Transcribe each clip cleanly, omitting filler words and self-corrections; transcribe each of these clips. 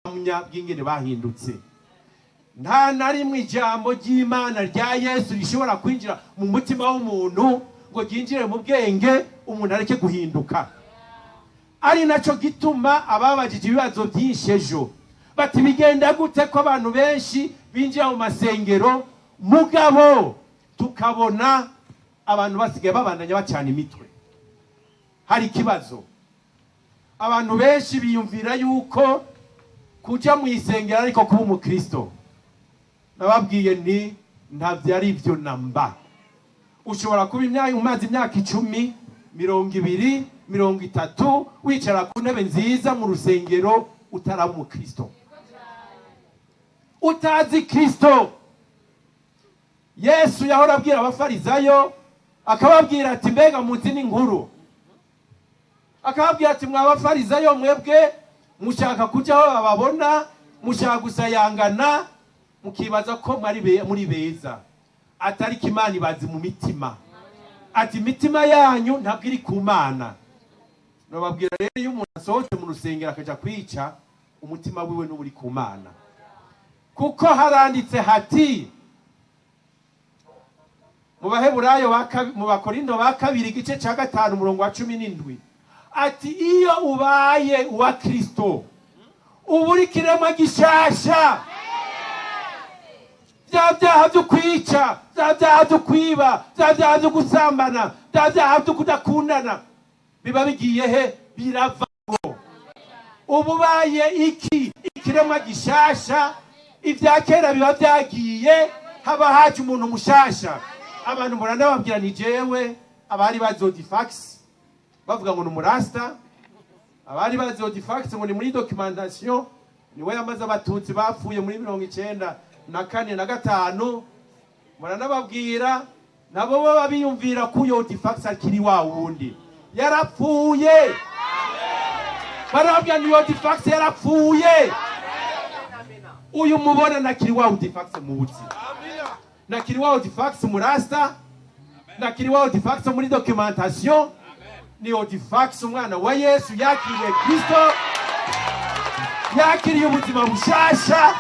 Buhamya bw'ingene bahindutse. Nta na rimwe ijambo ry'Imana rya Yesu rishobora kwinjira mu mutima w'umuntu ngo ryinjire mu bwenge, umuntu areke guhinduka. Ari nacyo gituma ababajije ibibazo byinshi ejo bati: "Bigenda gute ko abantu benshi binjira mu masengero, mugabo tukabona abantu basigaye babandanya bacana imitwe?" Hari ikibazo. Abantu benshi biyumvira yuko kuja mu isengero ariko kuba umukristo. Nababwiye nti ntabyo ari byo namba. Ushobora kuba imyaka, umaze imyaka 10, 20, 30 wicara ku ntebe nziza mu rusengero, utaraba umukristo, utazi Kristo. Yesu yahora abwira Abafarizayo, akababwira ati: "Mbega muzi n'inkuru?" Akababwira ati: "Mwa Bafarizayo mwebwe, mushaka kuja aho bababona, mushaka gusayangana, mukibaza ko muri beza, atari ko Imana ibazi mu mitima." Ati: "Imitima yanyu ntabwo iri ku Mana." Nababwira rero, iyo umuntu asohotse mu rusengero akaja kwica, umutima wiwe n'uba uri ku Mana, kuko haranditse hati mu Baheburayo mu Bakorindo ba kabiri, igice cya 5, umurongo wa 17, ati: "Iyo ubaye uwa Kristo uba uri ikiremwa gishasha. Bya byaha byo kwica, bya byaha byo kwiba, bya byaha byo gusambana, bya byaha byo kudakundana biba bigiye he? Biravamo. Uba ubaye iki? Ikiremwa gishasha. Ibya kera biba byagiye, haba haje umuntu mushasha." Abantu muranababwira ni jewe abari bazi Audifax bavuga ngo ni umurasta, abari bazi Audifax ngo ni muri documentation, niwe yamaze Abatutsi bapfuye muri 94 na 5. Muranababwira nabo baba biyumvira ko uyo Audifax akiri wa wundi. Yarapfuye. Barababwira ni Audifax yarapfuye. Uyu mubona nakiri wa Audifax muzi, nakiri wa Audifax murasta, nakiri wa Audifax muri documentation. Ni Audifax umwana wa Yesu yakiriye Kristo, yakiriye ubuzima bushasha.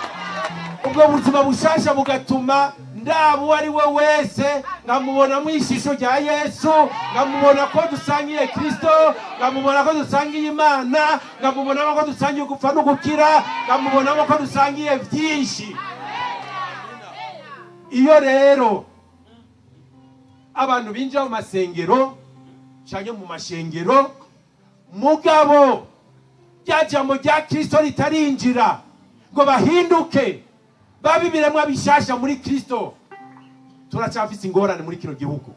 Ubwo buzima bushasha bugatuma ndaba uwo ari we wese nkamubona mu ishusho rya Yesu, nkamubona ko dusangiye Kristo, nkamubona ko dusangiye Imana, nkamubonamo ko dusangiye gupfa no gukira, nkamubonamo ko dusangiye byinshi. Iyo rero abantu binjira mu masengero cyangwa mu mashengero, mugabo rya jambo rya Kristo ritarinjira ngo bahinduke babe ibiremwa bishasha muri Kristo, turacyafise ingorane muri kino gihugu.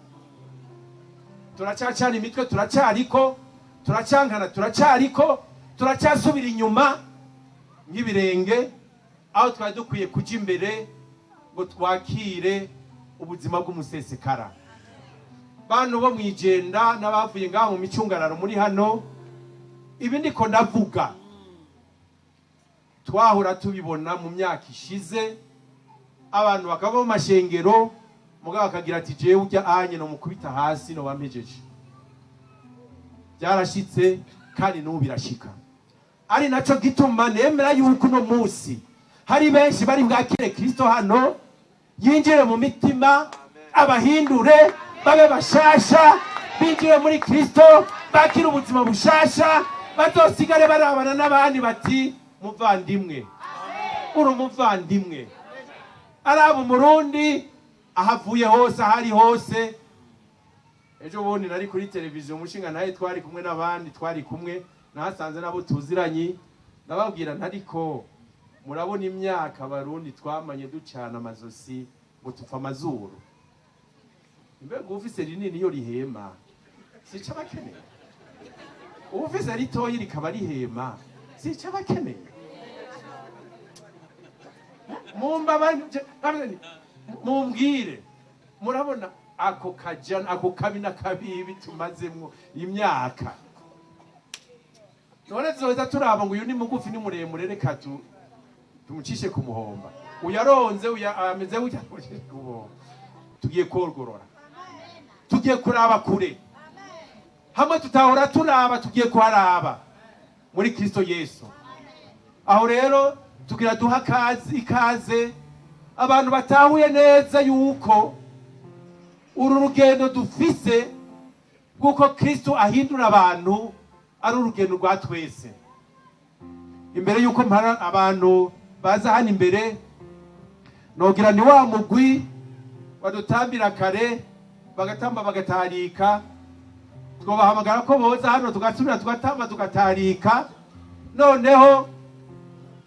Turacyacana imitwe, turacyariko turacyankana, turacyariko turacyasubira inyuma nk'ibirenge aho twari dukwiye kuja imbere ngo twakire ubuzima bw'umusesekara. Bantu bo mwijenda n'abavuye ngaho mu micungararo muri hano, ibi ndiko ndavuga twahora tubibona mu myaka ishize, abantu bakava mu mashengero, mugabo bakagira ati: "Jewe ujya anye no mukubita hasi no bampejeje." Byarashitse kandi n'ubu birashika. Ari naco gituma nemera yuko uno munsi hari benshi bari bwakire Kristo hano, yinjire mu mitima, abahindure babe bashasha, binjire muri Kristo, bakire ubuzima bushasha, bazosigare barabana n'abandi bati: "Muvandimwe, uri umuvandimwe." Araba Umurundi aho avuye hose, aho ari hose. Ejo bundi nari kuri televiziyo, umushinga nawe twari kumwe n'abandi twari kumwe, nahasanze nabo tuziranye. Ndababwira ntariko murabona imyaka Abarundi twamanye ducana amazosi ngo tupfa amazuru. Mbega ufise rinini iyo rihema sica abakeneye, ufise ritoyi rikaba rihema sica abakeneye. Mumbwire, murabona ako kajana, ako kabi n'akabibi tumazemwo imyaka? None tuzoheza turaba ngo uyu ni mugufi, ni muremure, reka tumucishe ku muhomba, uyu aronze, uyu ameze gutya, tumucishe ku muhomba. Tugiye korgorora. Tugiye kuraba kure hamwe tutahora turaba, tugiye kuharaba muri Kristo Yesu. Aho rero tugira duha ikaze abantu batahuye neza yuko uru rugendo dufise bw'uko Kristo ahindura abantu ari urugendo rwa twese. Imbere yuko mpara abantu baza hano imbere, nogira ni wa mugwi badutambira kare, bagatamba bagatarika, twobahamagara ko boza hano tugasubira tugatamba tugatarika. Noneho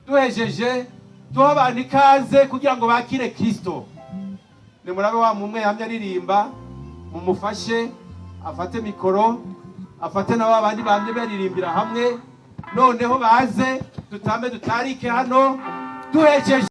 duhejeje duha abantu ikaze kugira ngo bakire Kristo. Nimurabe wa mumwe yamye aririmba, mumufashe afate mikoro, afate na ba bandi bamye baririmbira hamwe, noneho baze dutambe dutarike hano duhejeje.